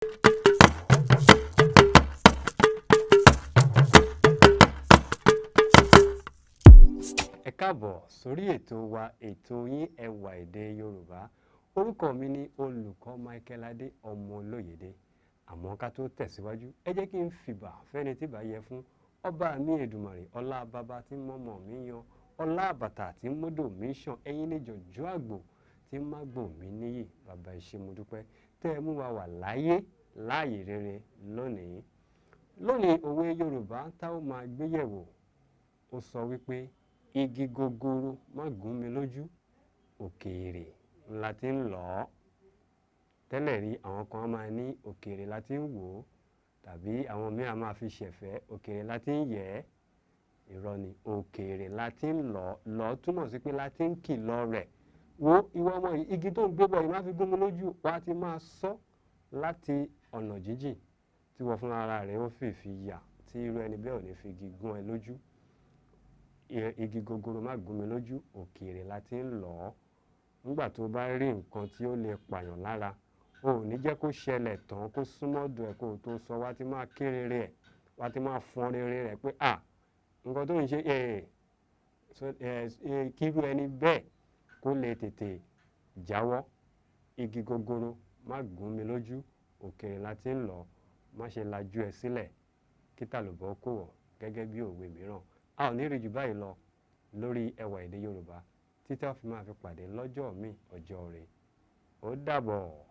Ẹ káàbọ̀ sórí ètò wa, ètò yín, Ẹwà Èdè Yorùbá. Orúkọ mi ni olùkọ́ Michael Adé ọmọ Olóyèdè. Àmọ́ ká tó tẹ̀síwájú, ẹ jẹ́ kí n fìbà fẹ́ni tí bá yẹ fún ọba mi Èdùmàrè, ọlá bàbá tí mọ́mọ́ mi yan, ọlá àbàtà tí mọ́dò mi ṣàn, ẹ̀yin ní jọ̀jọ́ àgbò tí má gbò mí níyì. Bàbá, ẹ ṣé, mo dúpẹ́ tẹ́ ẹ mú wa wà láyé láàyè rere lónìí. Lónìí, òwe Yorùbá tá ó máa gbéyẹ̀wò, ó sọ wípé igi gogoro má gún mi lójú, òkèèrè la ti ń lọ̀ ọ́. Tẹ́lẹ̀ rí, àwọn kan máa ní òkèèrè la ti ń wò ó, tàbí àwọn míì á máa fi ṣẹ̀fẹ̀, òkèèrè la ti ń yẹ̀ ẹ́. Irọ́ ni, òkèèrè la ti ń lọ̀ ọ́. Lọ̀ ọ́ túmọ̀ sí pé la ti ń kìlọ̀ rẹ̀. Wo ìwọ ọmọ yìí, igi tó ń gbé bọ̀ yìí, má fi gún mi lójú. Wàá ti máa sọ láti ọ̀nà jíjìn tí wọ́n fúnra ara rẹ̀ ó fi yà, tí irú ẹni bẹ́ẹ̀ ò ní fi igi gún ẹ lójú. Igi gogoro má gún mi lójú, òkèèrè la ti ń lọ̀ ọ́. Nígbà tó bá rí nǹkan tí ó lè pààyàn lára, o ò ní jẹ́ kó ṣẹlẹ̀ tán, kó súnmọ́ ọ̀dọ̀ ẹ̀ kó o tó sọ. Wá ti máa ké rere ẹ̀, wá ti máa fọn rere rẹ̀ pé à nǹkan tó ń ṣe ẹ̀, kírú ẹni bẹ́ẹ̀ kó lè tètè jáwọ́. Igi gogoro má gún mi lójú, òkèèrè la ti ń lọ̀ ọ́. Má ṣe lajú ẹ sílẹ̀ kí tàlùbọ̀ kó wọ̀, gẹ́gẹ́ bí òwe mìíràn. A ò ní rí jù báyìí lọ lórí Ẹwà Èdè Yorùbá títí a fi máa fi pàdé lọ́jọ́ míì, ọjọ́ rẹ̀. Ó dàbọ̀.